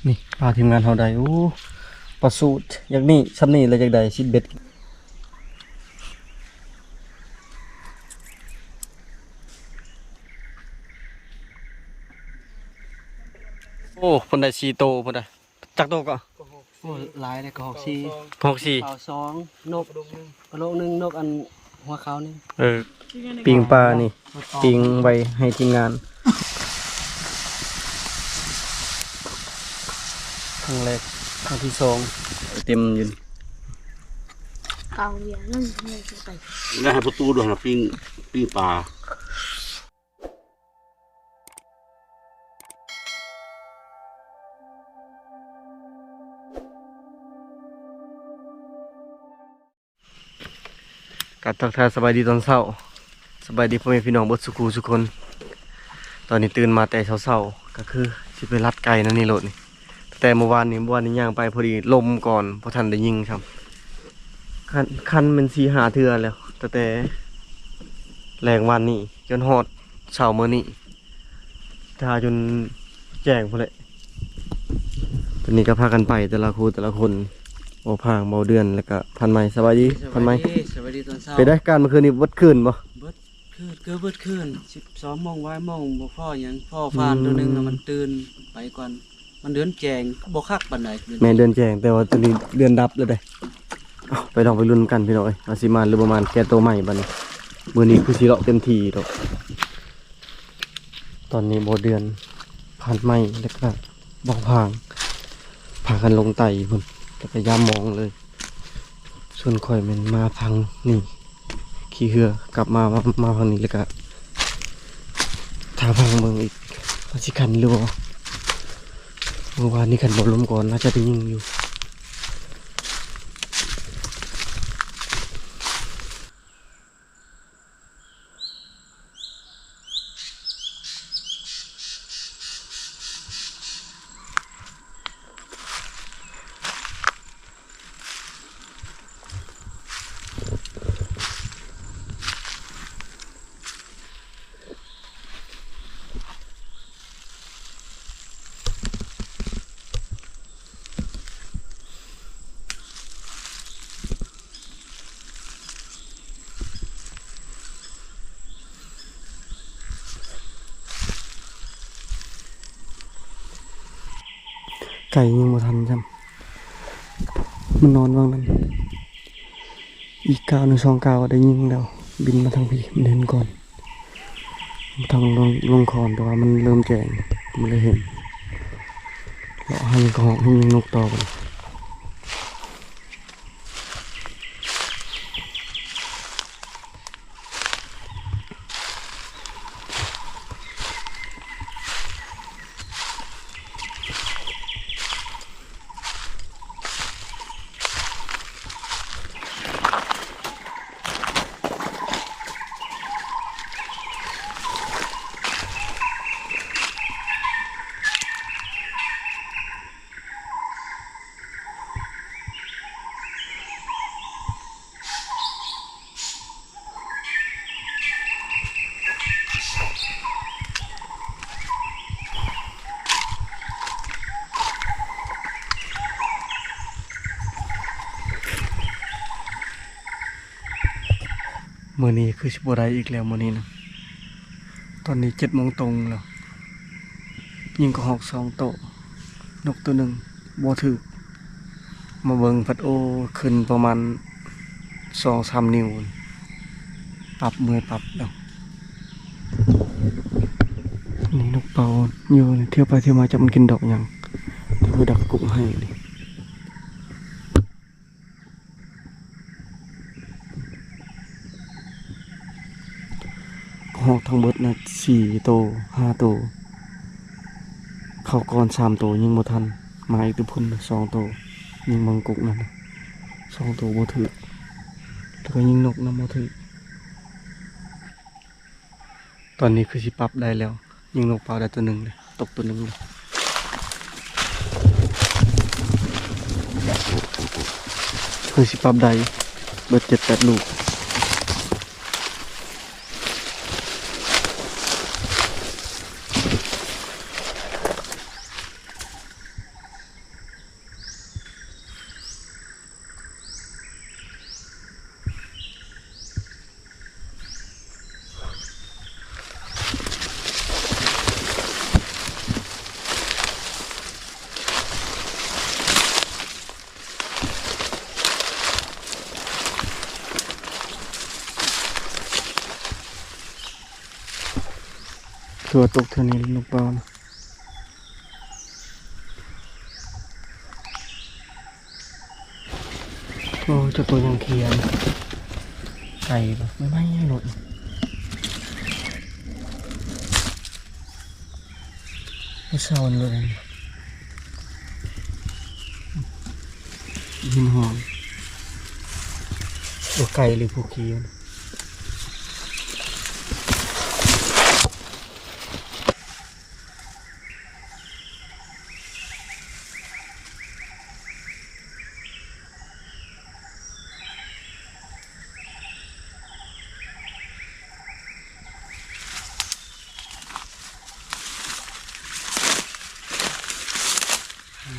ນີ້ ປາທີມງານເຮົາໄດ້ ໂອ້ ປາສູດ ຢາກນີ້ ຊ່ຳນີ້ແຫຼະ ຢາກໄດ້ຊິດເບັດ. ໂອ້ ເພິ່ນໄດ້ສີ່ໂຕພຸ້ນນະ. ຈັກໂຕກໍ? ໂອ້ ຫຼາຍເດ້ ກະຮອກສີ່ ຮອກສີ່ ປາສອງ ນົກກະໂຫຼກໜຶ່ງ ນົກອັນຫົວຂາວໜຶ່ງ. ເອີ ປີ້ງປານີ້ ປີ້ງໄວ້ໃຫ້ທີມງານ ຄັ້ງແລກ ຄັ້ງທີສອງ ເຕັມຢູ່. ເອົາເວຍນັ້ນ ແລ້ວໃຫ້ປະຕູດ້ວຍນະ ປີ້ງ ປີ້ງປາ. ກາບທັກທາຍສະບາຍດີຕອນເຊົ້າ ສະບາຍດີພໍ່ແມ່ພີ່ນ້ອງເບິດສູ່ຄູ່ສູ່ຄົນ. ຕອນນີ້ຕື່ນມາແຕ່ເຊົ້າໆ ກະຄືຊິໄປລັດໄກ່ນັ້ນນີ້ໂລດນີ້. ແຕ່ເມື່ອວານນີ້ ເມື່ອວານນີ້ຍ່າງໄປພໍດີລົມກ່ອນ ບໍ່ທັນໄດ້ຍິງຊ້ຳ. ຄັນ ຄັນແມ່ນສີ່ຫ້າເທື່ອແລ້ວ ຕັ້ງແຕ່ແລງວານນີ້ຈົນຮອດເຊົ້າມື້ນີ້ ຖ້າຈົນແຈ້ງພຸ້ນແຫຼະ. ຕອນນີ້ກໍພາກັນໄປແຕ່ລະຄູ່ແຕ່ລະຄົນ ເບົາພາງ ເບົາເດືອນ ແລ້ວກະພັນໄມ້. ສະບາຍດີ ສະບາຍດີ ພັນໄມ້ ສະບາຍດີຕອນເຊົ້າ. ເປັນໃດການມື້ຄືນນີ້ ເບິດຄືນບໍ່? ເບິດ ເກືອບເບິດຄືນ ສິບສອງໂມງ ບ່າຍໂມງ ບໍ່ພໍຫຍັງ ພໍຟານ ອືມ ໂຕໜຶ່ງນະ ມັນຕື່ນໄປກ່ອນ ມັນເດືອນແຈ້ງ ບໍ່ຄັກປານໃດ. ແມ່ນເດືອນແຈ້ງ ແຕ່ວ່າຕອນນີ້ເດືອນດັບແລ້ວເດ້. ເອົ້າ ໄປລອງໄປລຸ້ນນຳກັນພີ່ນ້ອງເອີຍ ວ່າຊິມານຫຼືບໍ່ມານ ແກ່ໂຕໃໝ່ບັດນີ້. ມື້ນີ້ຄືຊິເລາະເຕັມທີ່ດອກ. ຕອນນີ້ບໍ່ເດືອນ ພັນໄມ້ ແລ້ວກະເບົາພາງ ພາກັນລົງໄຕ່ພຸ້ນ ແລ້ວກະຢາມມອງເລີຍ. ສ່ວນຂ້ອຍແມ່ນມາທາງນີ້ ຂີ່ເຮືອກັບມາ ມາ ມາທາງນີ້ ແລ້ວກະຖ້າຟັງເບິ່ງອີກວ່າຊິຄັນຫຼືບໍ່. ເມື່ອວານນີ້ຄັນບໍ່ລົມກ່ອນ ໜ້າຈະໄດ້ຍິງຢູ່. ໄກ່ຍັງບໍ່ທັນຊ້ຳ ມັນນອນຫວ່າງນັ້ນ. ອີກກ້າວໜຶ່ງສອງກ້າວກໍໄດ້ຍິງແລ້ວ ບິນມາທາງພີ້ ມັນເຫັນກ່ອນ ທາງລົງ ລົງຄອນ ແຕ່ວ່າມັນເລີ່ມແຈ້ງ ມັນເລີຍເຫັນ. ເລາະຫາຍິງກະຮອກ ຫາຍິງນົກຕໍ່ບັດນີ້. ມື້ນີ້ຄືຊິບໍ່ໄດ້ອີກແລ້ວມື້ນີ້ນະ. ຕອນນີ້ເຈັດໂມງຕົງແລ້ວ ຍິງກະຮອກສອງໂຕ ນົກໂຕໜຶ່ງບໍ່ຖືກ. ມາເບິ່ງພັດ ໂອ້ ຂຶ້ນປະມານສອງສາມນິ້ວ ປັບເມື່ອຍປັບແລ້ວ. ນີ້ນົກເປົ້າຢູ່ ທຽວໄປທຽວມາ ຈັກມັນກິນດອກຫຍັງ ເພື່ອດັກກຸ້ງໄຫ້ນີ້. ຮອກທັງເບິດນະ ສີ່ໂຕ ຫ້າໂຕ ເຂົ້າກ່ອນສາມໂຕ ຍິງບໍ່ທັນ. ມາອີກແຕ່ພຸ້ນສອງໂຕ ຍິງມັງກົກນັ້ນ ສອງໂຕບໍ່ຖືກ ແລ້ວກໍຍິງນົກນຳບໍ່ຖືກ. ຕອນນີ້ຄືຊິປັບໄດ້ແລ້ວ ຍິງນົກເປົ້າໄດ້ໂຕໜຶ່ງເດ້ ຕົກໂຕໜຶ່ງເດ້. ຄືຊິປັບໄດ້ເບິດເຈັດແປດລູກ. ຕົວຕົກເທື່ອນີ້ ລູກປານ. ໂອ້ ເຈົ້າໂຕຍັງຂຽນ ໄກ່ບໍ່ ໄໝ້ໆໂລດ ບໍ່ເຊົາໂລດ ຫີນຫອມ ໂອ້ ໄກ່ຫຼືຜູ້ຂີ່.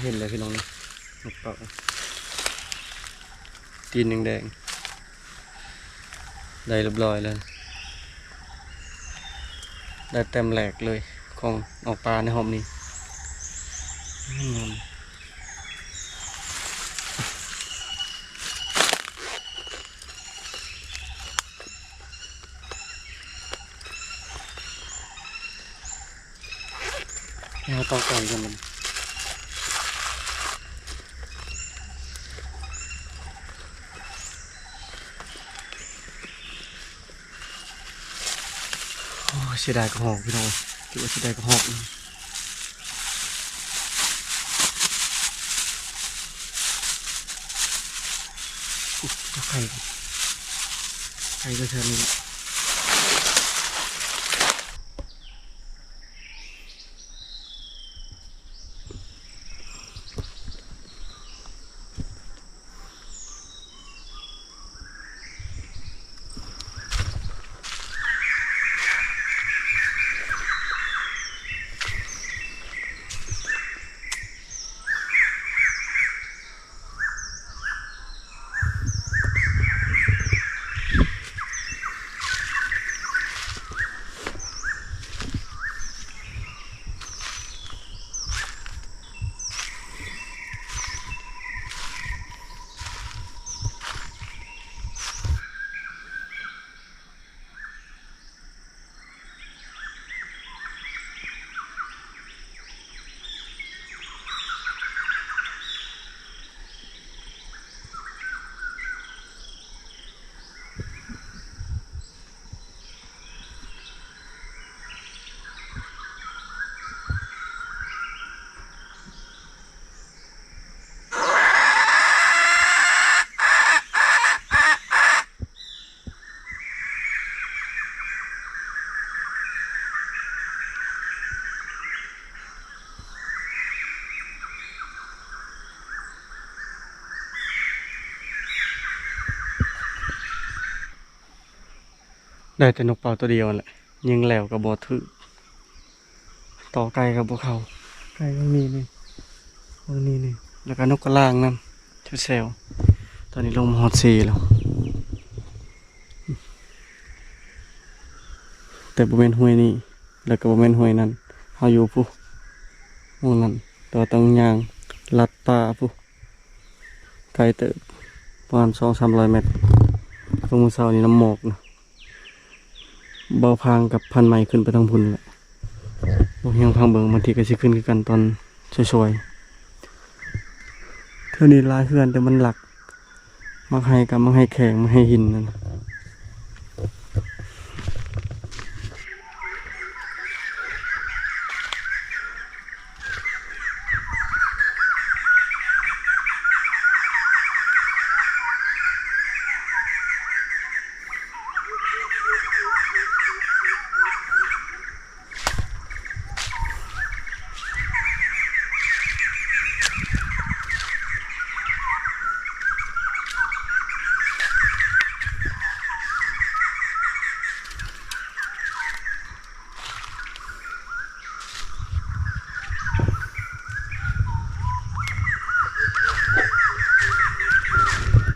ເຫັນແລ້ວພີ່ນ້ອງ ນົກເປົ້າ ຕີນແດງໆ ໄດ້ຮຽບຮ້ອຍແລ້ວ ໄດ້ແຕ້ມແລກເລີຍ ຂອງອອກປາໃນຮອບນີ້. ເຮົາຕໍ່ໄກ່ກັນມັນ ໂອ້ຍ ເສຍດາຍກະຮອກພີ່ນ້ອງ ຖືວ່າເສຍດາຍກະຮອກ. ໂອ້ ໄຂ່ ໄຂ່ກະເທື່ອນີ້ແຫຼະ. ໄດ້ແຕ່ນົກເປົ້າຕົວດຽວຫັ້ນແຫຼະ ຍິງແລ້ວກໍບໍ່ຖືກ ຕໍ່ໄກ່ກໍບໍ່ເຂົ້າ ໄກ່ມັນມີນີ້ ມັນມີນີ້ ແລ້ວກໍນົກກະລາງນຳ ແຊວໆ ຕອນນີ້ລົງມາຮອດເຊແລ້ວ ແຕ່ບໍ່ແມ່ນຫ້ວຍນີ້ ແລ້ວກໍບໍ່ແມ່ນຫ້ວຍນັ້ນ ເຮົາຢູ່ພຸ້ນ ໝ່ອງນັ້ນ ແຕ່ວ່າຕ້ອງຍ່າງລັດປ່າພຸ້ນ ໄກເຕີບ ປະມານສອງສາມຮ້ອຍແມັດ ເບິ່ງມື້ເຊົ້ານີ້ນ້ຳໝອກນະ ບ່າວພາງກັບພັນໄມຂຶ້ນໄປທາງພຸ້ນແຫຼະ ບໍ່ຮຽງພັງເບິ່ງ ບາງທີກໍຊິຂຶ້ນຄືກັນຕອນສວຍໆ ເທື່ອນີ້ຫຼາຍເຮືອນ ແຕ່ມັນລັກ ໝາກໄຮກໍໝາກໄຮແຂງ ໝາກໄຮຫີນນັ້ນ.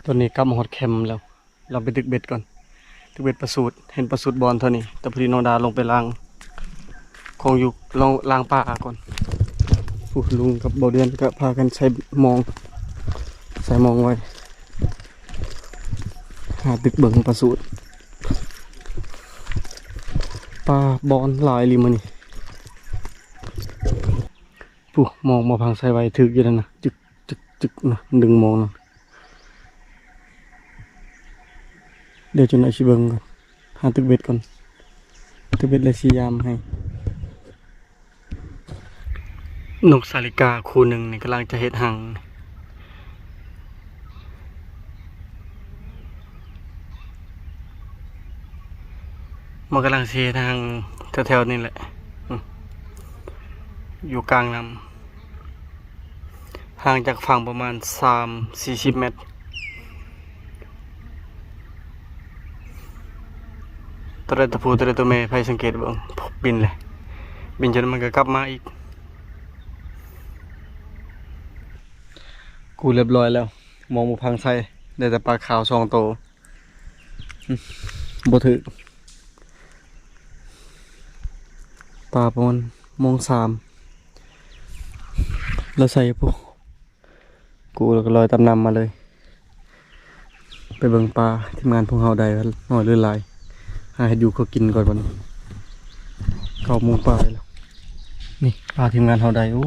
ຕອນນີ້ກັບມາຮອດແຄມແລ້ວ. ລອງໄປຕຶກເບັດກ່ອນ ຕຶກເບັດປາສູດ ເຫັນປາສູດບ່ອນເທົ່ານີ້ ແຕ່ພໍດີນ້ອງດາລົງໄປລ້າງຂອງຢູ່ ລ້າງ ລ້າງປາກ່ອນ. ຜູ້ລຸງກັບເບົາເດືອນກໍພາກັນໃສ່ມອງ ໃສ່ມອງໄວ້ ຫາຕຶກເບິ່ງປາສູດ ປາບ່ອນຫຼາຍອີ່ຫຼີມື້ນີ້. ມອງບໍ່ພັງໃສ່ໄວ້ຖືກຢູ່ນັ້ນນະ ຈຶກ ຈຶກ ຈຶກນະ ດຶງມອງນະ. ດຽວຈັ່ງໃດຊິເບິ່ງກ່ອນ ຫາຕຶກເບັດກ່ອນ ຕຶກເບັດແລ້ວຊິຍາມໃຫ້. ນົກສາລິກາຄູ່ໜຶ່ງນີ້ກຳລັງຈະເຮັດຮັງ ມັນກຳລັງຊິເຮັດຮັງແຖວໆນີ້ແຫຼະ ອືມ ຢູ່ກາງນ້ຳ ຫ່າງຈາກຝັ່ງປະມານສາມສີ່ສິບແມັດ. ໂຕໃດຕົວຜູ້ ໂຕໃດຕົວແມ່ ໃຜສັງເກດເບິ່ງ ບິນແຫຼະ ບິນຈົນມັນກໍກັບມາອີກ. ກູ້ຮຽບຮ້ອຍແລ້ວ ມອງບໍ່ພັງໃສ່ ໄດ້ແຕ່ປາຂາວສອງໂຕ ອືມ ບໍ່ຖືກ ປາປະມານໂມງສາມ ແລ້ວໃສ່ຜູ້ ກູແລ້ວກໍລອຍຕາມນ້ຳມາເລີຍ. ໄປເບິ່ງປາ ທີມງານພວກເຮົາໄດ້ນ້ອຍຫຼືຫຼາຍ ຫາເຮັດຢູ່ເຂົາກິນກ່ອນບັດນີ້ ເກົ້າໂມງປາຍແລ້ວ. ນີ້ປາທີມງານເຮົາໄດ້ ໂອ້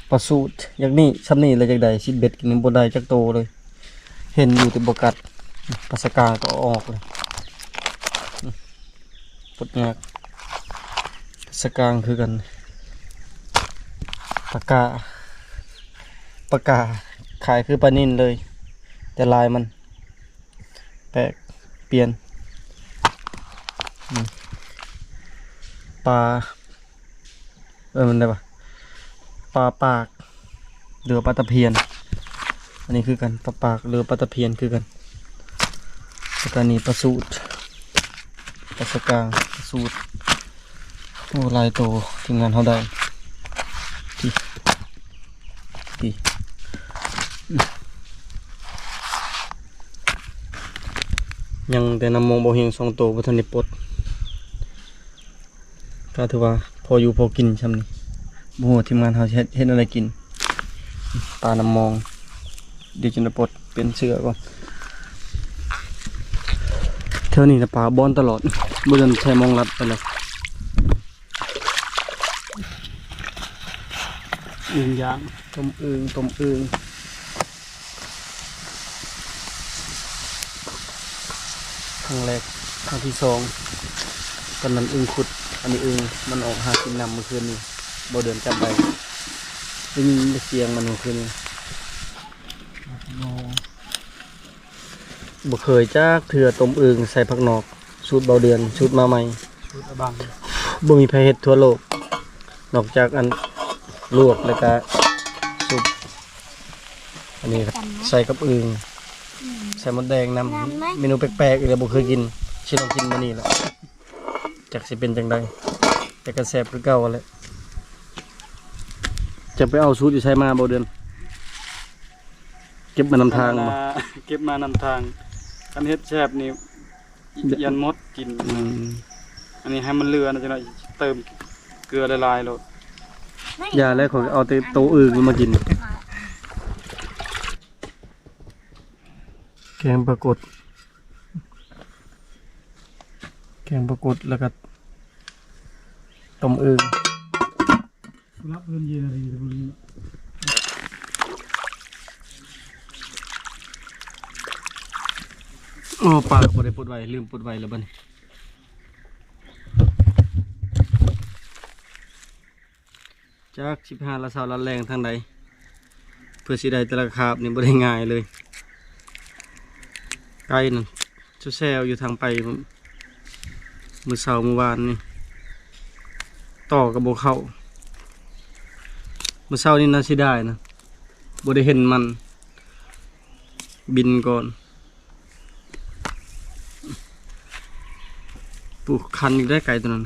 ປາສູດ ຢາກນີ້ ຊ່ຳນີ້ແຫຼະ ຢາກໄດ້ ຊິເບັດກິນບໍ່ໄດ້ຈັກໂຕເລີຍ ເຫັນຢູ່ແຕ່ບໍ່ກັດ. ປາສະກາງກໍອອກເລີຍ ປົດຍາກ ສະກາງຄືກັນ ປາກາ ປາກາ ຄ້າຍຄືປານິນເລີຍ ແຕ່ລາຍມັນແປກປ່ຽນ. ອືມ ປາ ເອີ້ນມັນໄດ້ປະ ປາປາກ ຫຼືວ່າປາຕະພຽນ ອັນນີ້ຄືກັນ ປາປາກ ຫຼືວ່າປາຕະພຽນຄືກັນ. ແລ້ວກໍນີ້ປາສູດ ປາສະກາງ ປາສູດ ໂອ້ ຫຼາຍໂຕ ທີມງານເຮົາໄດ້ ທີ່ ທີ່ ຍັງແຕ່ນ້ຳມອງບໍ່ຮຽງສອງໂຕ ບໍ່ທັນໄດ້ປົດ. ກໍຖືວ່າພໍຢູ່ພໍກິນຊ່ຳນີ້ ບໍ່ຮູ້ວ່າທີມງານເຮົາຊິເຮັດ ເຮັດແນວໃດກິນ ປານ້ຳມອງ. ດຽວຈຶ່ງໄດ້ປົດ ປ່ຽນເສື້ອກ່ອນ. ແຖວນີ້ນະປາບ່ອນຕະຫຼອດ ບໍ່ເດີນໃຊ້ມອງລັດໄປແລ້ວ. ອຶ່ງຍ່າງ ຕົ້ມອຶ່ງ ຕົ້ມອຶ່ງ. ຄັ້ງແລກ ຄັ້ງທີສອງ ຕອນນັ້ນອຶ່ງຂຸດ ອັນນີ້ອຶ່ງ ມັນອອກຫາກິນນ້ຳມື້ຄືນນີ້ ບໍ່ເດີນຈັບໄດ້ ໄດ້ຍິນແຕ່ສຽງມັນມື້ຄືນນີ້. ບໍ່ເຄີຍຈັກເທື່ອ ຕົ້ມອຶ່ງໃສ່ຜັກນອກ ສູດເບົາເດືອນ ສູດມາໃໝ່ ສູດອະບັງ ບໍ່ມີໃຜເຮັດທົ່ວໂລກ ນອກຈາກອັນລວກ ແລ້ວກະຊຸບ. ອັນນີ້ໃສ່ກັບອຶ່ງ ອືມ ໃສ່ມົດແດງນຳ ງາມໄໝ? ເມນູແປກໆອີກແລ້ວ ບໍ່ເຄີຍກິນ ຊິລອງກິນມື້ນີ້ແຫຼະ ຈັກຊິເປັນຈັ່ງໃດ ແຕ່ກໍແຊບຄືເກົ່າຫັ້ນແຫຼະ. ຈະໄປເອົາສູດຢູ່ໃສມາບໍ່ເດືອນ? ເກັບມານຳທາງບໍ່? ເກັບມານຳທາງ ຄັນເຮັດແຊບນີ້ ຢ້ານໝົດກິນ. ອືມ ອັນນີ້ໃຫ້ມັນເຫຼືອນະ ຈັກໜ້ອຍເຕີມເກືອຫຼາຍໆໂລດ. ຢ່າແລ້ວ ຂ້ອຍເອົາແຕ່ໂຕອຶ່ງມາກິນ. ແກງປາກົດ ແກງປາກົດ ແລ້ວກໍຕົ້ມອຶ່ງ. ໂອ້ ປາກໍບໍ່ໄດ້ປົດໄວ້ ລືມປົດໄວ້ແລ້ວບັດນີ້. ຈັກຊິໄປຫາລາດເຊົ້າລາດແລງທາງໃດ ເພື່ອຊິໄດ້ແຕ່ລະຄາບນີ້ ບໍ່ໄດ້ງ່າຍເລີຍ. ໄກນັ້ນ ແຊວໆຢູ່ທາງໄປ ມື້ເຊົ້າມື້ວານນີ້ ຕໍ່ກໍບໍ່ເຂົ້າ. ມື້ເຊົ້ານີ້ໜ້າເສຍດາຍນະ ບໍ່ໄດ້ເຫັນມັນບິນກ່ອນ. ປູກຄັນອີກໄດ້ ໄກ່ຕົວນັ້ນ.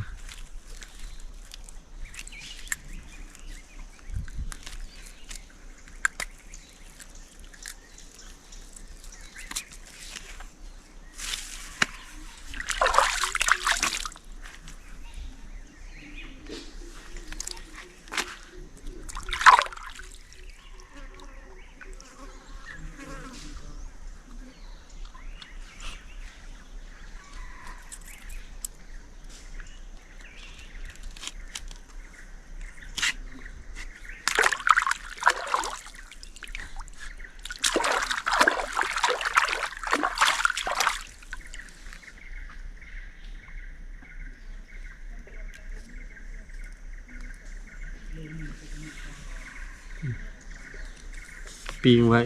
ປີ້ງໄວ້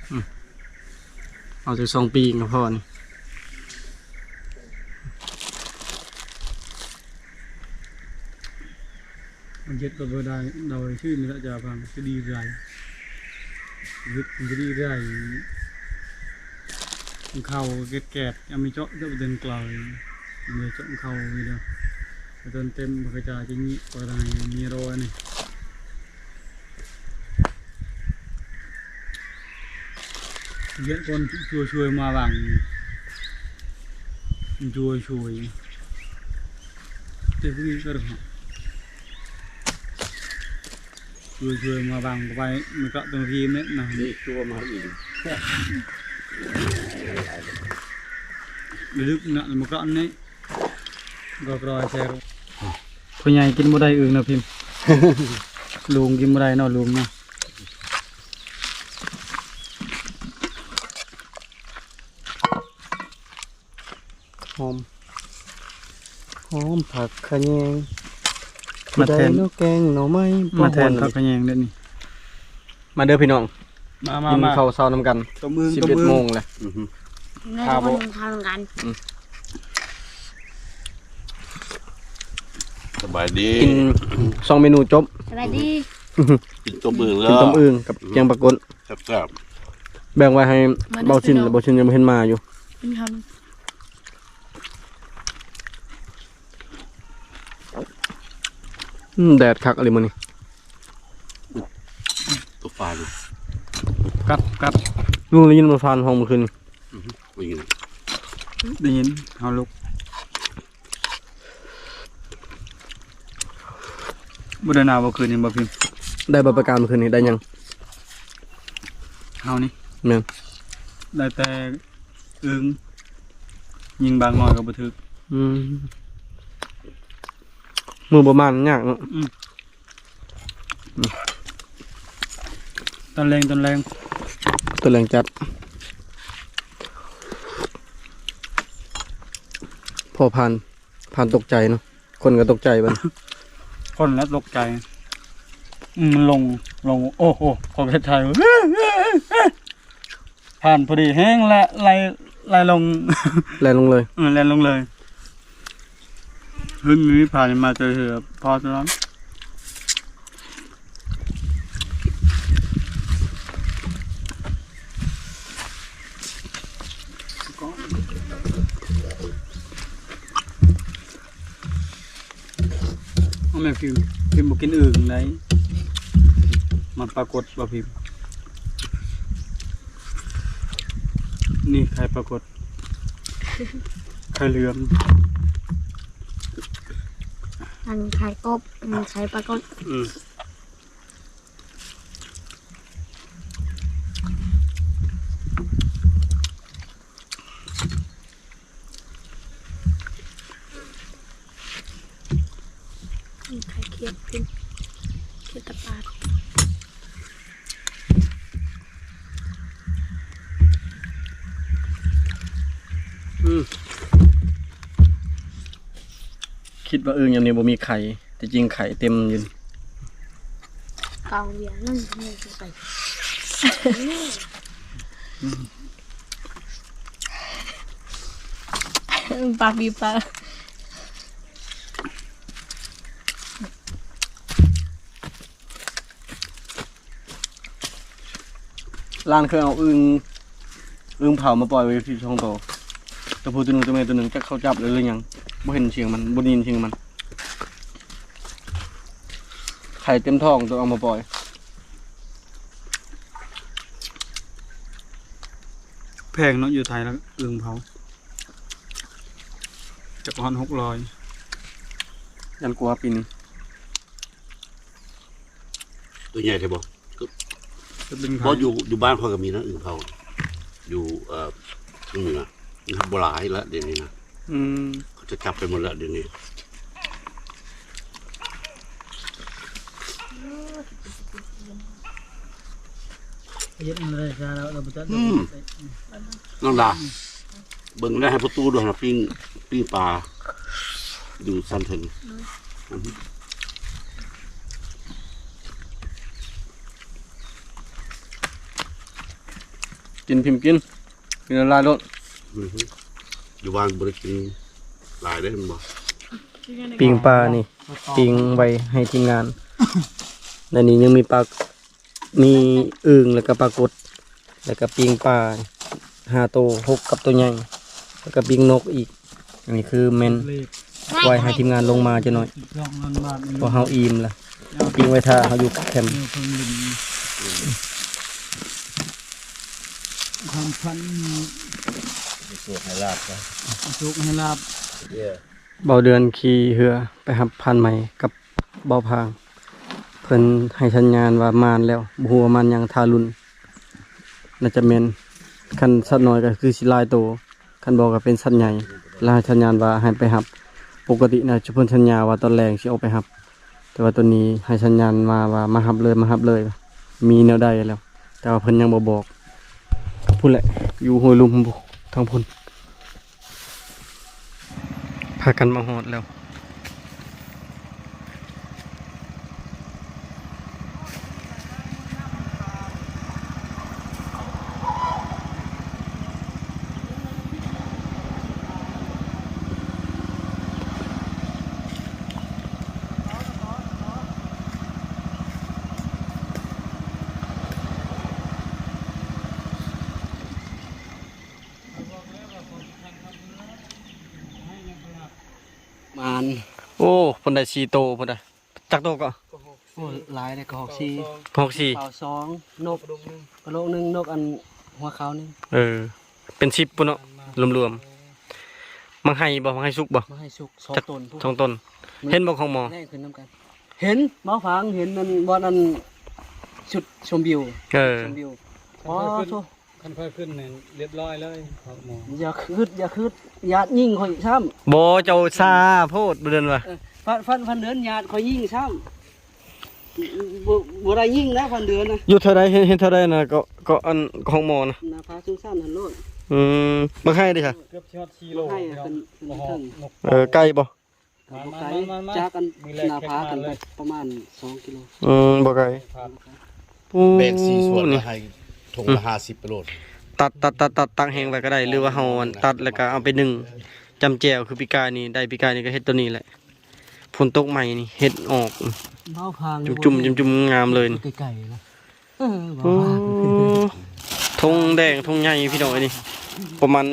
ອືມ ເອົາຈັກສອງປີ້ງກໍພໍນີ້. ມັນເຮັດກໍບໍ່ໄດ້ ເດົາຊື່ນີ້ລະຈາພັງ ສະດີໄຣ ເຮັດສະດີໄຣ ເຂົ້າແກດໆ ຍັງມີເຈາະ ເຈາະເດີນໄກ ມັນເຈາະເຂົ້າຢູ່ເດີ ເດີນເຕັມ ມັນກະຈາຍຈະມີກໍໄດ້ ມີຮ້ອຍນີ້. ວຽກຄົນຊ່ວຍໆມາຫວັງ ຊ່ວຍໆ ແຕ່ຜູ້ນີ້ກໍໄດ້ ຊ່ວຍໆມາຫວັງໄປ ມັນກໍຕ້ອງທີມເນາະ ນີ້ຊ່ວຍມາອີກ ດຶກນະ ມັນກໍອັນນີ້ ກໍກຣອຍແຊ ພໍ່ໃຫຍ່ກິນບໍ່ໄດ້ອຶ່ງນະພິມ ລຸງກິນບໍ່ໄດ້ເນາະ ລຸງເນາະ. ຫອມ ຫອມຜັກຂະແຍງ ມາແທນ ຜູ້ໃດເນາະແກງໜໍ່ໄມ້ ມາແທນ ບໍ່ ຜັກຂະແຍງເດ້ນີ້. ມາເດີພີ່ນ້ອງ ມາ ມາ ກິນ ມາ ເຂົ້າເຊົ້ານຳກັນ ຕົ້ມອຶ່ງ ສິບເອັດ ຕົ້ມອຶ່ງ ໂມງແລ້ວ ອືຮຶ ໃນ ທຸກຄົນເຂົ້ານຳກັນ ອືມ ສະບາຍດີ ກິນສອງເມນູຈົບ ສະບາຍດີ ກິນຕົ້ມອຶ່ງແລ້ວ ກິນຕົ້ມອຶ່ງກັບ ອືມ ແກງປາກົດ ແຊບໆ ແບ່ງໄວ້ໃຫ້ ມາເດີ ເບົາຊິນ ພີ່ນ້ອງ ແລະ ເບົາຊິນຍັງບໍ່ເຫັນມາຢູ່ ກິນເຂົ້າ ອືມ ແດດຄັກອີ່ຫຼີມື້ນີ້ ຕົກປາຢູ່ ກັບ ກັບ ລຸງໄດ້ຍິນບໍ່ ຟານຮ້ອງມື້ຄືນນີ້ ອືຮຶ ໄດ້ຍິນ ໄດ້ຍິນ ເຮົາລຸກ ບໍ່ໄດ້ນານບໍ່ຄືນນີ້ບໍ່ພິມ ໄດ້ບໍ່ປາການມື້ຄືນນີ້ ໄດ້ຫຍັງ ເຮົານີ້ ແມ່ນ ໄດ້ແຕ່ ອຶ່ງ ຍິງບາງໜ້ອຍກໍບໍ່ຖືກ ອືມ ມືບໍ່ມານຍາກເນາະ ອືມ ຕອນແລງ ຕອນແລງ ຕອນແລງຈັດ ພໍຜ່ານ ຜ່ານຕົກໃຈເນາະ ຄົນກໍຕົກໃຈບັດ ຄົນລະຕົກໃຈ ອືມ ມັນລົງ ລົງ ໂອ້ໂຫ ຄົນເຮັດໄທ ຜ່ານພໍດີແຮງ ແລະ ໄລ່ ໄລ່ລົງ ແລ່ນລົງເລີຍ ເອີ ແລ່ນລົງເລີຍ ຂຶ້ນມີຜ່ານມາເຈີເທື່ອ ພໍເທົ່ານັ້ນ. ເອົາແມ່ພິມ ພິມບໍ່ກິນອຶ່ງໃດ ມັນປາກົດບໍ່ພິມ ນີ້ໄຂ່ປາກົດ ໄຂ່ເຫຼືອງ ອັນໄຂ່ກົບ ອັນໄຂ່ປາກົດ ອືມ. ໄຂ່ຂຽດ ຂຽດຕາປາດ ອືມ ຄິດວ່າອຶ່ງຍາມນີ້ບໍ່ມີໄຂ່ ແຕ່ຈິງໄຂ່ເຕັມຢູ່ ເກົາວຽນນັ້ນ ປາກບີບປາກ. ຫຼານເຄີຍເອົາອຶ່ງ ອຶ່ງເຜົາມາປ່ອຍໄວ້ຢູ່ທີ່ສອງໂຕ ຕົວຜູ້ຕົວໜຶ່ງ ຕົວແມ່ຕົວໜຶ່ງ ຈັກເຂົາຈັບແລ້ວຫຼືຍັງ ບໍ່ເຫັນສຽງມັນ ບໍ່ໄດ້ຍິນສຽງມັນ ໄຂ່ເຕັມທ້ອງ ຕ້ອງເອົາມາປ່ອຍ. ແພງເນາະ ຢູ່ໄທລະອຶ່ງເຜົາ ຈັກຮອດຫົກຮ້ອຍ ຢ້ານກວ່າປີນີ້. ຕົວໃຫຍ່ແທ້ບໍ່? ກໍເປັນ ບໍ່ ຢູ່ ຢູ່ບ້ານຂ້ອຍກໍມີນະ ອຶ່ງເຜົາ ຢູ່ ເອີ ເທິງນີ້ນະ ບໍ່ຫຼາຍລະດຽວນີ້ນະ ອືມ ເຂົາຈະຈັບໄປໝົດລະດຽວນີ້. ເຮັດອັນໃດຊະ ລາວ ລາວບໍ່ຈັກ ອືມ ນ້ອງດາ ເບິ່ງແລ້ວໃຫ້ປະຕູດ້ວຍນະ ປີ້ງ ປີ້ງປາຢູ່ຊັ້ນເທິງ. ໂດຍ ອືມ ອືມ. ກິນພິມກິນ ກິນຫຼາຍໆໂລດ. ອືຮຶ ຢູ່ບ້ານບໍ່ໄດ້ກິນຫຼາຍເດ້ ແມ່ນບໍ່? ປີ້ງປານີ້ ປີ້ງໄວ້ໃຫ້ທີມງານ. ໃນນີ້ຍັງມີປາ ມີອຶ່ງ ແລ້ວກໍປາກົດ ແລ້ວກໍປີ້ງປາຫ້າໂຕ ຫົກ ກັບໂຕໃຫຍ່ ແລ້ວກໍປີ້ງນົກອີກ. ອັນນີ້ຄືແມ່ນໄວ້ໃຫ້ທີມງານລົງມາຈັກໜ້ອຍ ເພາະເຮົາອີ່ມລະ ປີ້ງໄວ້ຖ້າເຮົາຢູ່ແຄມ. ຄວາມຝັນ ໃຫ້ໂຊກໃຫ້ລາບ ໃຫ້ໂຊກໃຫ້ລາບ. ເບົາເດືອນຂີ່ເຮືອໄປຮັບພານໃໝ່ກັບເບົາພາງ ເພິ່ນໃຫ້ສັນຍານວ່າມານແລ້ວ ບໍ່ຮູ້ວ່າມານຫຍັງ ຖ້າລຸ້ນ. ໜ້າຈະແມ່ນ ຄັນສັດນ້ອຍກໍຄືຊິຫຼາຍໂຕ ຄັນບໍ່ກໍເປັນສັດໃຫຍ່ ແລ້ວໃຫ້ສັນຍານວ່າໃຫ້ໄປຮັບ. ປົກກະຕິນະ ເພິ່ນສັນຍາວ່າຕອນແລງຊິອອກໄປຮັບ ແຕ່ວ່າຕອນນີ້ໃຫ້ສັນຍານມາວ່າ ມາຮັບເລີຍ ມາຮັບເລີຍ ມີແນວໃດແລ້ວ ແຕ່ວ່າເພິ່ນຍັງບໍ່ບອກ. ພຸ້ນແຫຼະ ຢູ່ຫ້ວຍລຸ່ມທາງພຸ້ນ. ພາກັນມາຮອດແລ້ວ. ມານ ໂອ້ ເພິ່ນໄດ້ສີ່ໂຕພຸ້ນນະ. ຈັກໂຕກໍ? ໂອ້ ຫຼາຍເດ້ ກະຮອກສີ່ ກະຮອກສີ່ ເປົາສອງ ນົກກະໂຫຼກໜຶ່ງ ນົກອັນຫົວຂາວໜຶ່ງ. ເອີ ເປັນສິບພຸ້ນເນາະ ລວມໆ. ໝາກໄຮບໍ່? ໝາກໄຮສຸກ ໝາກໄຮສຸກ ສອງ ຈັກ ຕົ້ນ ສອງຕົ້ນ. ເຫັນບໍ່ຂອງໝໍ? ແລ່ນຂຶ້ນນຳກັນ ເຫັນ ໝໍຟັງ ເຫັນນັ້ນ ບ່ອນອັນ ຊຸດຊົມວິວ ເອີ ຊົມວິວ. ອໍ ໂທ້. ຄັນຂ້ອຍຂຶ້ນນີ້ລຽບລ້ອຍເລີຍ ໝໍ. ຢ່າຄຶດ ຢ່າຄຶດ ຢ້ານຍິງຂ້ອຍຊ້ຳ. ບໍ່ ເຈົ້າຊ້າໂພດ ເດືອນວ່າ. ເອີ ພັນ ພັນ ພັນເດືອນຢ້ານຂ້ອຍຍິງຊ້ຳ. ບໍ່ ບໍ່ໄດ້ຍິງນະ ພັນເດືອນນະ. ຢູ່ເທົ່າໃດ? ເຫັນ ເຫັນເທົ່າໃດນະ? ກໍ ກໍອັນ ຂອງໝໍນະ ໜ້າຜາສູງຊັນຫັ້ນໂລດ. ອືມ ບັກໄຮເດຊະ? ເກືອບຊິຮອດສີ່ໂລ. ບັກໄຮ ເອີ ເປັນ ເປັນເທິງ. ເອີ ໄກບໍ່? ມາ ມາ ມາ ມາ ຈາກອັນ ໜ້າຜາຂຶ້ນໄປປະມານສອງກິໂລ. ອືມ ບໍ່ໄກ. ໂອ້ ແບ່ງສີ່ສ່ວນ ນີ້ ໃຫ້ຖົງລະຫ້າສິບໄປໂລດ. ຕັດ ຕັດ ຕັດ ຕັດ ຕາກແຫ້ງໄວ້ກໍໄດ້ ຫຼືວ່າເຮົາອັນຕັດແລ້ວກໍເອົາໄປໜຶ້ງ ຈ້ຳແຈ່ວ ຄືປີກາຍນີ້ ໄດ້ປີກາຍນີ້ກໍເຮັດໂຕນີ້ແຫຼະ. ຝົນຕົກໃໝ່ນີ້ເຫັດອອກ ເບົາພາງ ຈຸ່ມໆ ຈຸ່ມໆ ງາມເລີຍນີ້. ໄກໆນະ. ເອີ ເບົາພາງ. ໂອ້ ທົ່ງແດງ ທົ່ງໃຫຍ່ພີ່ນ້ອງເອີຍນີ້ ປະມານ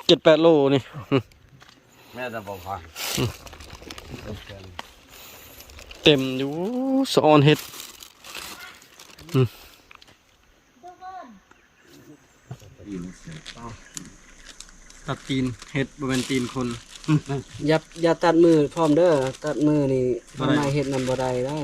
ເຈັດແປດໂລນີ້. ແມ່ນແຕ່ບໍ່ພາງ ເຕັມຢູ່ ສະອອນເຫັດ. ຕັດຕີນເຫັດ ບໍ່ແມ່ນຕີນຄົນ. ຢ່າ ຢ່າຕັດມືພ້ອມເດີ ຕັດມືນີ້ ບໍ່ໄດ້ ໄມ້ເຫັດນຳບໍ່ໄດ້ເດ້.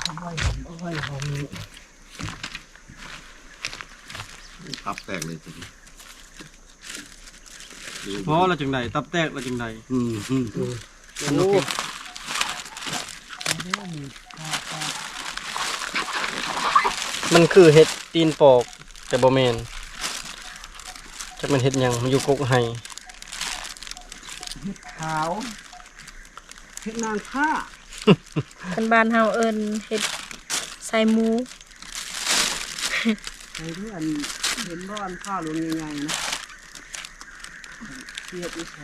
ເອົາໄວ້ ເອົາໄວ້ ເອົາໄວ້ ຕັບແຕກເລີຍ. ພໍລະຈັ່ງໃດ ຕັບແຕກລະຈັ່ງໃດ. ອືມ ອືມ ອືມ. ໂອ້ ມັນຄືເຫັດຕີນປອກ ແຕ່ບໍ່ແມ່ນ ຈັກແມ່ນເຫັດຫຍັງ ມັນຢູ່ກົກໄຮ່. ເຫັດຂາວ ເຫັດນາງຟ້າ ຄັນບ້ານເຮົາເອີ້ນເຫັດສາຍໝູ. ເຫັນອັນ ເຫັນບໍ່ ອັນຟ້າຫຼວງໃຫຍ່ໆນະ ເຫັດຢູ່ໃສ?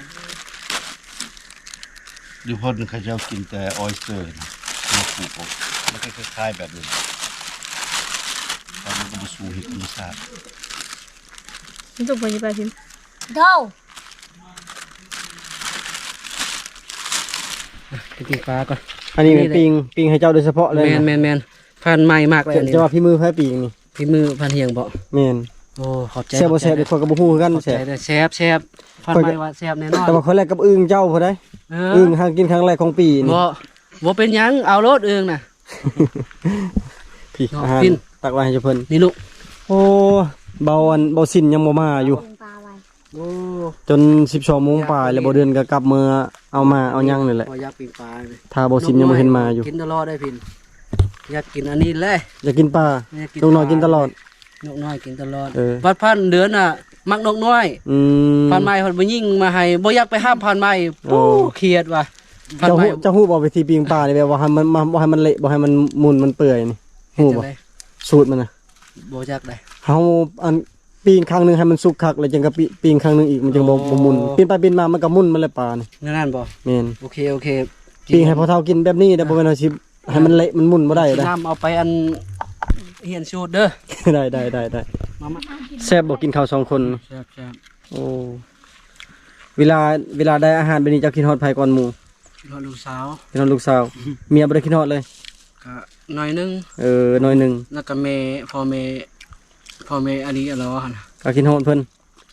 ຢູ່ພຸ້ນເຂົາເຈົ້າກິນແຕ່ອອຍສເຕີນະ ມາປູກເອົາ ມັນກໍຄ້າຍໆແບບນີ້ ແຕ່ມັນກໍບໍ່ສູ້ເຫັດທຳມະຊາດ. ມັນຕົກໄປຢູ່ປາພິມ ໂດ ໄປປີ້ງປາກ່ອນ. ອັນນີ້ແມ່ນ ນີ້ແຫຼະ ປີ້ງ ປີ້ງໃຫ້ເຈົ້າໂດຍສະເພາະເລີຍ. ແມ່ນ ແມ່ນ ແມ່ນ ພັນໃໝ່ມັກເລີຍ. ເຈົ້າວ່າຝີມືໃຜປີ້ງນີ້? ຝີມືພັນຮຽງບໍ? ແມ່ນ. ໂອ້ ຂອບໃຈ. ແຊບບໍ່ແຊບ ຂ້ອຍກໍບໍ່ຮູ້ຄືກັນ. ແຊບ ແຊບ ແຊບ. ພັນໃໝ່ວ່າແຊບແນ່ນອນ. ແຕ່ວ່າຂ້ອຍແລກກັບອຶ່ງເຈົ້າພຸ້ນໃດ໋. ເອີ ອຶ່ງຫາກິນຄັ້ງແລກຂອງປີນີ້. ບໍ່ ບໍ່ເປັນຫຍັງ ເອົາໂລດອຶ່ງນະ. ພີ້ ອາຫານຕັກໄວ້ໃຫ້ເຈົ້າເພິ່ນນີ້ລູກ. ໂອ້ ເບົາອັນ ເບົາຊິນຍັງບໍ່ມາຢູ່. ໂອ້ ຈົນສິບສອງໂມງປາຍແລ້ວ ບໍ່ເດືອນກໍກັບເມືອເອົາມາເອົາຫຍັງນີ້ແຫຼະ. ບໍ່ຢາກປີ້ງປາເລີຍ ຖ້າບໍ່ຊິມຍັງບໍ່ເຫັນມາຢູ່. ກິນຕະຫຼອດໄດ້ພິນ ຢາກກິນອັນນີ້ແຫຼະ. ຢາກກິນປາ. ຢາກກິນ ນົກນ້ອຍກິນຕະຫຼອດ. ນົກນ້ອຍກິນຕະຫຼອດ. ເອີ ບັດພັນເດືອນນະມັກນົກນ້ອຍ. ອືມ ພັນໃໝ່ເພິ່ນບໍ່ຍິງມາໃຫ້ ບໍ່ຢາກໄປຫາພັນໃໝ່. ໂອ້ ໂອ້ ຄຽດວ່າ ເຈົ້າຮູ້ ເຈົ້າຮູ້ບໍ່ ວິທີປີ້ງປານີ້ ແບບວ່າໃຫ້ມັນ ມາ ບໍ່ໃຫ້ມັນເລະ ບໍ່ໃຫ້ມັນໝຸ່ນມັນເປື່ອຍນີ້ ຮູ້ບໍ່? ສູດມັນນະ ບໍ່ຈັກໃດ. ເຮົາ ອັນ ປີ້ງຄັ້ງໜຶ່ງໃຫ້ມັນສຸກຄັກ ແລ້ວຈັ່ງກະປີ້ງຄັ້ງໜຶ່ງອີກ ມັນຈຶ່ງບໍ່ ບໍ່ໝຸ່ນ. ປີ້ງໄປປີ້ງມາມັນກະໝຸ່ນໝົດແລ້ວປານີ້. ແນວນັ້ນບໍ່? ແມ່ນ. ໂອເຄ ໂອເຄ. ປີ້ງໃຫ້ພໍ່ເຖົ້າກິນແບບນີ້ໄດ໋ ບໍ່ແມ່ນວ່າຊິໃຫ້ມັນເລະມັນໝຸ່ນບໍ່ໄດ້ເດ້. ນ້ຳເອົາໄປອັນຮຽນສູດເດີ. ໄດ້ ໄດ້ ໄດ້ ໄດ້. ມາ ມາ. ແຊບບໍ່ ກິນເຂົ້າສອງຄົນ? ແຊບ ແຊບ. ໂອ້ ເວລາ ເວລາໄດ້ອາຫານແບບນີ້ ເຈົ້າຄິດຮອດໃຜກ່ອນໝູ່? ຄິດຮອດລູກສາວ. ຄິດຮອດລູກສາວ. ເມຍບໍ່ໄດ້ຄິດຮອດເລີຍ? ກະໜ້ອຍໜຶ່ງ. ເອີ ໜ້ອຍໜຶ່ງ. ແລ້ວກະແມ່ ພໍ່ແມ່ ພໍ່ແມ່ອາລີອາລໍຫັ້ນນະ ກະຄິດຮອດເພິ່ນ.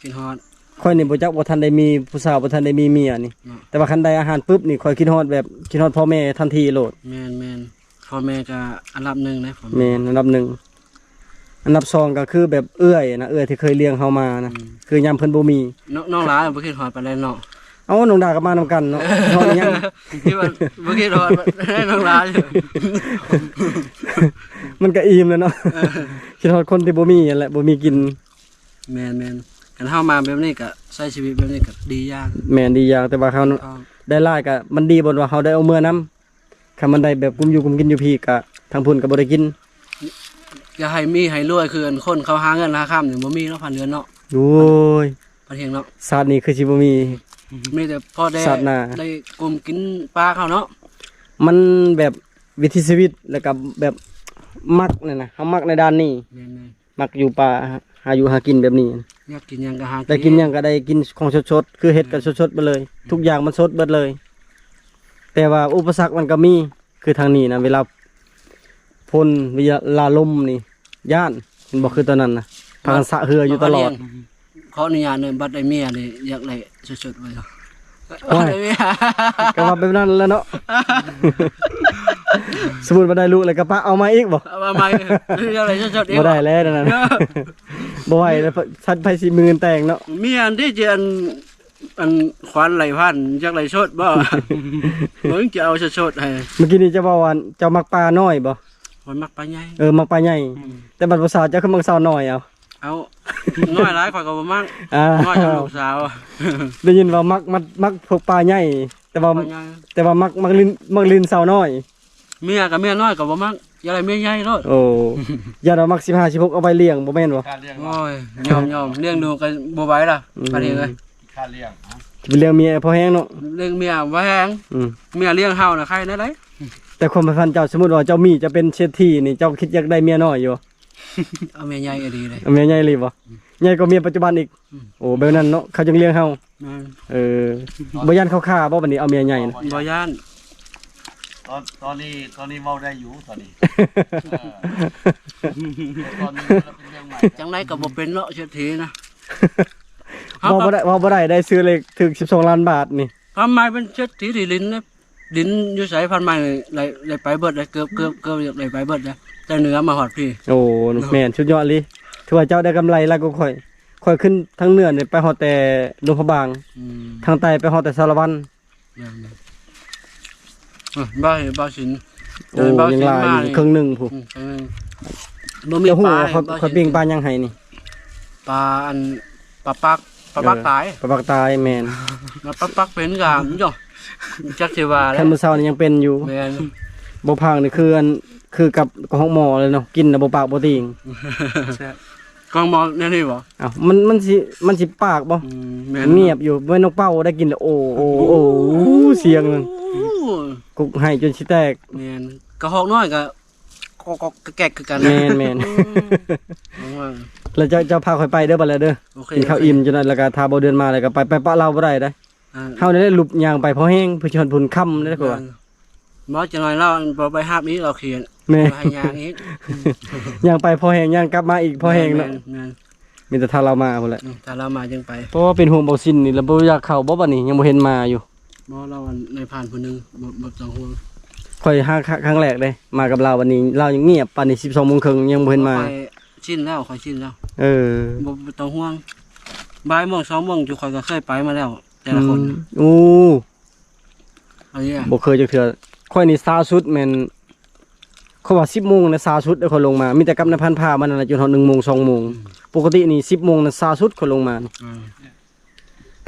ຄິດຮອດ. ຂ້ອຍນີ້ບໍ່ຈັກ ບໍ່ທັນໄດ້ມີຜູ້ສາວ ບໍ່ທັນໄດ້ມີເມຍນີ້ ເນາະ ແຕ່ວ່າຄັນໄດ້ອາຫານປຶບນີ້ ຂ້ອຍຄິດຮອດແບບ ຄິດຮອດພໍ່ແມ່ທັນທີໂລດ. ແມ່ນໆ. ພໍ່ແມ່ກະອັນດັບໜຶ່ງເດ້ ພໍ່ແມ່. ແມ່ນ ອັນດັບໜຶ່ງ. ອັນດັບສອງກະຄືແບບເອື້ອຍນະ ເອື້ອຍທີ່ເຄີຍລ້ຽງເຮົາມານະ. ອືມ. ຄືຍາມເພິ່ນບໍ່ມີ. ນ້ອງ ນ້ອງຫຼາບໍ່ຄິດຮອດປານໃດເນາະ. ເອົ້າ ນ້ອງດາກະມານຳກັນເນາະ. ເຮົາຍັງ ທີ່ວ່າບໍ່ຄິດຮອດ ນ້ອງຫຼາຢູ່ ມັນກະອີ່ມແລ້ວເນາະ. ເອີ ຄິດຮອດຄົນທີ່ບໍ່ມີຫັ້ນແຫຼະ ບໍ່ມີກິນ. ແມ່ນໆ. ຄັນເຮົາມາແບບນີ້ກະໃຊ້ຊີວິດແບບນີ້ກະດີຢ່າງ. ແມ່ນ ດີຢ່າງ ແຕ່ວ່າເຮົາ ໄດ້ຫຼາຍກະມັນດີ ບ່ອນວ່າເຮົາໄດ້ເອົາເມືອນຳ. ຄັນມັນໄດ້ແບບກຸມຢູ່ກຸມກິນຢູ່ພີ້ກະ ທາງພຸ້ນກະບໍ່ໄດ້ກິນ. ຢ່າໃຫ້ມີໃຫ້ລວຍຄືອັນຄົນເຂົາຫາເງິນຫາຄຳນີ້ ບໍ່ມີເນາະ ພັນເດືອນເນາະ. ໂອ້ຍ ພັນຮຽງເນາະ. ຊາດນີ້ຄືຊິບໍ່ມີ ມີແຕ່ພໍໄດ້ ຊາດໜ້າ ໄດ້ກຸມກິນປາເຂົາເນາະ. ມັນແບບວິຖີຊີວິດ ແລ້ວກະແບບມັກນັ້ນນະ ເຮົາມັກໃນດ້ານນີ້. ແມ່ນໆ. ມັກຢູ່ປ່າ ຫາຢູ່ຫາກິນແບບນີ້. ຢາກກິນຫຍັງກະຫາກິນ ໄດ້ກິນຫຍັງກະໄດ້ກິນຂອງສົດໆ ຄືເຮັດກະ ແມ່ນ ສົດໆເບິດເລີຍ. ອືມ. ທຸກຢ່າງມັນສົດເບິດເລີຍ. ແຕ່ວ່າອຸປະສັກມັນກະມີ ຄືທາງນີ້ນະ ເວລາຝົນ ເວລາລົມນີ້ຢ້ານ ເຫັນບໍ່ ຄືຕອນນັ້ນນະ ພາກັນສະເຮືອຢູ່ຕະຫຼອດ. ຂໍອະນຸຍາດເດີ ບັດໄດ້ເມຍນີ້ຢາກໄດ້ສົດໆ ບໍ່? ໂອ້ຍ ກະວ່າແບບນັ້ນແຫຼະເນາະ. ສົມມຸດວ່າໄດ້ລູກແລ້ວກະປະເອົາໃໝ່ອີກບໍ່? ເອົາໃໝ່ ຢາກໄດ້ສົດໆອີກ ບໍ່ໄດ້ແລ້ວນັ້ນ. ບໍ່ໄຫວແລ້ວ ໃຜຊິມີເງິນແຕ່ງເນາະ. ມີອັນທີ່ຈະອັນ ອັນຂວັນໄຫຼພັນ ຢາກໄດ້ສົດບໍ່? ເບິ່ງຈະເອົາສົດໆໃຫ້. ມື້ກີ້ນີ້ເຈົ້າເວົ້າວ່າເຈົ້າມັກປານ້ອຍບໍ່? ຂ້ອຍມັກປາໃຫຍ່. ເອີ ມັກປາໃຫຍ່. ອືມ. ແຕ່ບັດຜູ້ສາວເຈົ້າຄືມັກສາວນ້ອຍເອົາ. ເອົາ ນ້ອຍຫຼາຍຂ້ອຍກະບໍ່ມັກ. ອ່າ ນ້ອຍກັບລູກສາວ. ໄດ້ຍິນວ່າມັກ ມັກ ມັກພວກປາໃຫຍ່ ແຕ່ວ່າ ປາໃຫຍ່ ແຕ່ວ່າມັກ ມັກຫຼິ້ນ ມັກຫຼິ້ນສາວນ້ອຍ. ເມຍກະເມຍນ້ອຍກະບໍ່ມັກ ຢາກໄດ້ເມຍໃຫຍ່ໂລດ. ໂອ້ ຢ້ານວ່າມັກສິບຫ້າ ສິບຫົກ ເອົາໄວ້ລ້ຽງ ບໍ່ແມ່ນບໍ່? ໂອ້ຍ ຍອມໆ ລ້ຽງດູກະບໍ່ໄຫວລະ. ອືມ. ອັນນີ້ເລີຍ ຂີ້ຄ້ານລ້ຽງ ຊິໄປລ້ຽງເມຍພໍແຮງເນາະ. ລ້ຽງເມຍບໍ່ແຮງ. ອືມ. ເມຍລ້ຽງເຮົານະ ໃຄແນວໃດ? ແຕ່ຄວາມໃຝ່ຝັນເຈົ້າ ສົມມຸດວ່າເຈົ້າມີ ເຈົ້າເປັນເສດຖີນີ້ ເຈົ້າຄິດຢາກໄດ້ເມຍນ້ອຍຢູ່? ເອົາເມຍໃຫຍ່ອີ່ຫຼີເລີຍ. ເອົາເມຍໃຫຍ່ອີ່ຫຼີບໍ່? ໃຫຍ່ກວ່າເມຍປັດຈຸບັນອີກ. ອືມ. ໂອ້ ແບບນັ້ນເນາະ ເຂົາຈຶ່ງລ້ຽງເຮົາ. ແມ່ນ. ເອີ ບໍ່ຢ້ານເຂົາຂ້າບໍ່ ບັດນີ້ເອົາເມຍໃຫຍ່ນະ? ບໍ່ຢ້ານ. ຕອນ ຕອນນີ້ ຕອນນີ້ເວົ້າໄດ້ຢູ່ຕອນນີ້. ເອີ ແຕ່ຕອນນີ້ມັນເປັນເລື່ອງໃໝ່. ຈັ່ງໃດກະບໍ່ເປັນເນາະ ເສດຖີນະ. ເວົ້າບໍ່ໄດ້ ເວົ້າບໍ່ໄດ້ ໄດ້ຊື້ເລກຖືກສິບສອງລ້ານບາດນີ້. ພັນໄມເປັນເສດຖີທີ່ດິນເດ້. ດິນຢູ່ໃສ ພັນໄມໄດ້ ໄດ້ໄປເບິດເດ້ ເກືອບ ເກືອບ ເກືອບໄດ້ໄປເບິດເດ້ ແຕ່ເໜືອມາຮອດພີ້. ໂອ້ ເນາະ ແມ່ນ ສຸດຍອດອີ່ຫຼີ. ຖືວ່າເຈົ້າໄດ້ກຳໄລຫຼາຍກວ່າຂ້ອຍ. ຂ້ອຍຂຶ້ນທາງເໜືອນີ້ໄປຮອດແຕ່ຫຼວງພະບາງ. ອືມ. ທາງໃຕ້ໄປຮອດແຕ່ສາລະວັນ. ແມ່ນໆ. ເອີ ບ່າວ ບ່າວສິນ. ໂອ້ ຍັງຫຼາຍຢູ່ ເຄິ່ງໜຶ່ງພຸ້ນ. ອືມ ເຄິ່ງໜຶ່ງ. ບໍ່ມີປາ. ເຈົ້າຮູ້ວ່າຂ້ອຍ ຂ້ອຍປີ້ງປາຫຍັງໃຫ້ນີ້? ປາອັນ ປາປັກ ປາປັກຕາຍ. ເອີ ປາປັກຕາຍ ແມ່ນ. ປາປັກເປັນກະ ໂຍ ຈັກຊິວ່າແລ້ວ. ຄັນມື້ເຊົ້ານີ້ຍັງເປັນຢູ່. ແມ່ນ. ບໍ່ພັງນີ້ຄືອັນ ຄືກັບ ກັບຮອກໝໍເລີຍເນາະ ກິນແລ້ວບໍ່ປາກບໍ່ຕີງ. ແຊບ. ກັບຮອກໝໍແນວນີ້ບໍ່? ເອົ້າ ມັນ ມັນຊິ ມັນຊິປາກບໍ່? ອືມ ແມ່ນ. ງຽບຢູ່ ແມ່ນນົກເປົ້າໄດ້ກິນແລ້ວ ໂອ້ ໂອ້ ໂອ້ ສຽງນັ້ນ ໂອ້ ກຸກໄຫ້ຈົນຊິແຕກ. ແມ່ນ. ກະຮອກນ້ອຍກະ ກໍ ກໍ ກະແກກຄືກັນ. ແມ່ນໆ. ອືມ. ແລ້ວເຈົ້າ ເຈົ້າພາຂ້ອຍໄປເດີ ບັດແລ້ວເດີ. ໂອເຄ ກິນເຂົ້າອີ່ມ ໂອເຄ ຈັ່ງໃດ ແລ້ວກະຖ້າບໍ່ເດືອນມາ ແລ້ວກະໄປ ໄປປະລາວບໍ່ໄດ້ເດ້. ອ່າ ເຮົານີ້ໄດ້ຫຼຸບຍ່າງໄປພໍແຮງ ເພື່ອຊິຮອດພຸ້ນຄ່ຳເດ້ ຂ້ອຍວ່າ. ບໍ່ ຈັກໜ້ອຍລາວບໍ່ໄປຮັບອີກ ລາວຂຽນ. ແມ່ນ. ໃຫ້ຍ່າງອີກ. ຍ່າງໄປພໍແຮງ ຍ່າງກັບມາອີກພໍແຮງເນາະ. ແມ່ນໆ. ມີແຕ່ຖ້າລາວມາພຸ້ນແຫຼະ. ອືມ ຖ້າລາວມາຈຶ່ງໄປ. ເພາະວ່າເປັນຫ່ວງເບົາຊິນນີ້ ລາວບໍ່ຢາກເຂົ້າບໍ່ ບັດນີ້ ຍັງບໍ່ເຫັນມາຢູ່. ບໍ່ ລາວອັນນາຍພານຜູ້ໜຶ່ງ ບໍ່ ບໍ່ຕ້ອງຫ່ວງ. ຂ້ອຍຫາຄັ້ງແລກເດ້ ມາກັບລາວ ບັດນີ້ລາວຍັງງຽບ ປານນີ້ສິບສອງໂມງເຄິ່ງຍັງບໍ່ເຫັນມາ. ຂ້ອຍຊິນແລ້ວ ຂ້ອຍຊິນແລ້ວ. ເອີ ບໍ່ ບໍ່ຕ້ອງຫ່ວງ ບ່າຍໂມງ ສອງໂມງ ຈຸຂ້ອຍກະເຄີຍໄປມາແລ້ວ ແຕ່ລະຄົນ. ອືມ. ໂອ້ ອັນນີ້ ບໍ່ເຄີຍຈັກເທື່ອ. ຂ້ອຍນີ້ຊ້າສຸດແມ່ນ ເຂົາວ່າສິບໂມງນະ ຊ້າສຸດເດ້ ຂ້ອຍລົງມາ ມີແຕ່ກັບນາຍພັນພາມັນນັ້ນແຫຼະ ຈົນຮອດໜຶ່ງໂມງ ສອງໂມງ. ອືມ. ປົກກະຕິນີ້ສິບໂມງນະ ຊ້າສຸດຂ້ອຍລົງມາ. ອືມ. ແ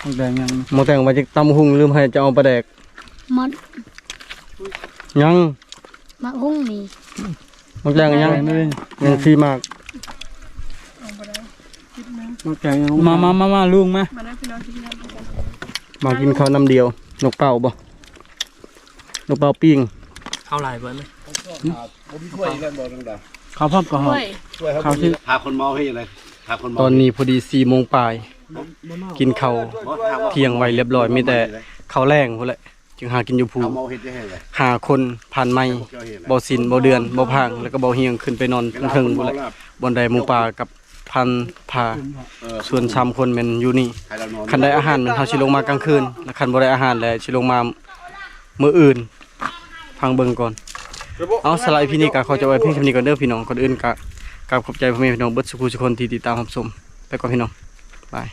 ໝາກແຕງຍັງ ໝາກແຕງວ່າຈະຕຳຫຸ່ງ ລືມໃຫ້ເຈົ້າເອົາປາແດກ ໝົດ ຍັງ ໝາກຫຸ່ງນີ້ ໝາກແຕງຍັງ ແຕງນີ້ ຍັງສີ່ໝາກ ໝາກແຕງຍັງ ມາ ມາ ມາ ມາ ລຸງມາ ມາເດີພີ່ນ້ອງ ກິນນ້ຳກັນ ມາກິນເຂົ້ານ້ຳດຽວ ນົກເປົ້າບໍ່ ນົກເປົ້າປີ້ງ ເຂົ້າຫຼາຍເບິດເລີຍ ບໍ່ມີຖ້ວຍອີກແລ້ວບໍ່ ເຂົ້າພ້ອມກັບຫອມ ຖ້ວຍເຮົາ ເຂົ້າທີ່ ຖ້າຄົນເມົາເຮັດຈັ່ງໃດ ຖ້າຄົນເມົາ ຕອນນີ້ພໍດີສີ່ໂມງປາຍ ກິນເຂົ້າ ບໍ່ ຖ້າວ່າ ທ່ຽງໄວ້ລຽບຮ້ອຍ ມີແຕ່ເຂົ້າແລງພຸ້ນແຫຼະ ຈຶ່ງຫາກິນຢູ່ພູ ຖ້າເມົາເຮັດຈັ່ງໃດ ຫ້າຄົນ ຜ່ານໄມ້ ເຈົ້າເຮັດ ບໍ່ສິນ ບໍ່ເດືອນ ບໍ່ພາງ ແລ້ວກໍບໍ່ຮຽງ ຂຶ້ນໄປນອນເທິງໆພຸ້ນແຫຼະ ບ່ອນໃດໝູປ່າກັບ ພັນພາ ເອີ ສ່ວນສາມຄົນແມ່ນຢູ່ນີ້ ໃຫ້ລາວນອນ ຄັນໄດ້ອາຫານແມ່ນເຮົາຊິລົງມາກາງຄືນ ແລະ ຄັນບໍ່ໄດ້ອາຫານແລ້ວຊິລົງມາມື້ອື່ນ ຟັງເບິ່ງກ່ອນ ເອົາ ສຳລັບອີພີນີ້ກໍຂໍຈົບໄວ້ພຽງເທົ່ານີ້ກ່ອນເດີພີ່ນ້ອງ ກ່ອນອື່ນກໍກາບຂອບໃຈພໍ່ແມ່ພີ່ນ້ອງເບິດສູ່ຜູ້ສູ່ຄົນທີ່ຕິດຕາມຮັບຊົມ ໄປກ່ອນພີ່ນ້ອງ ບາຍ.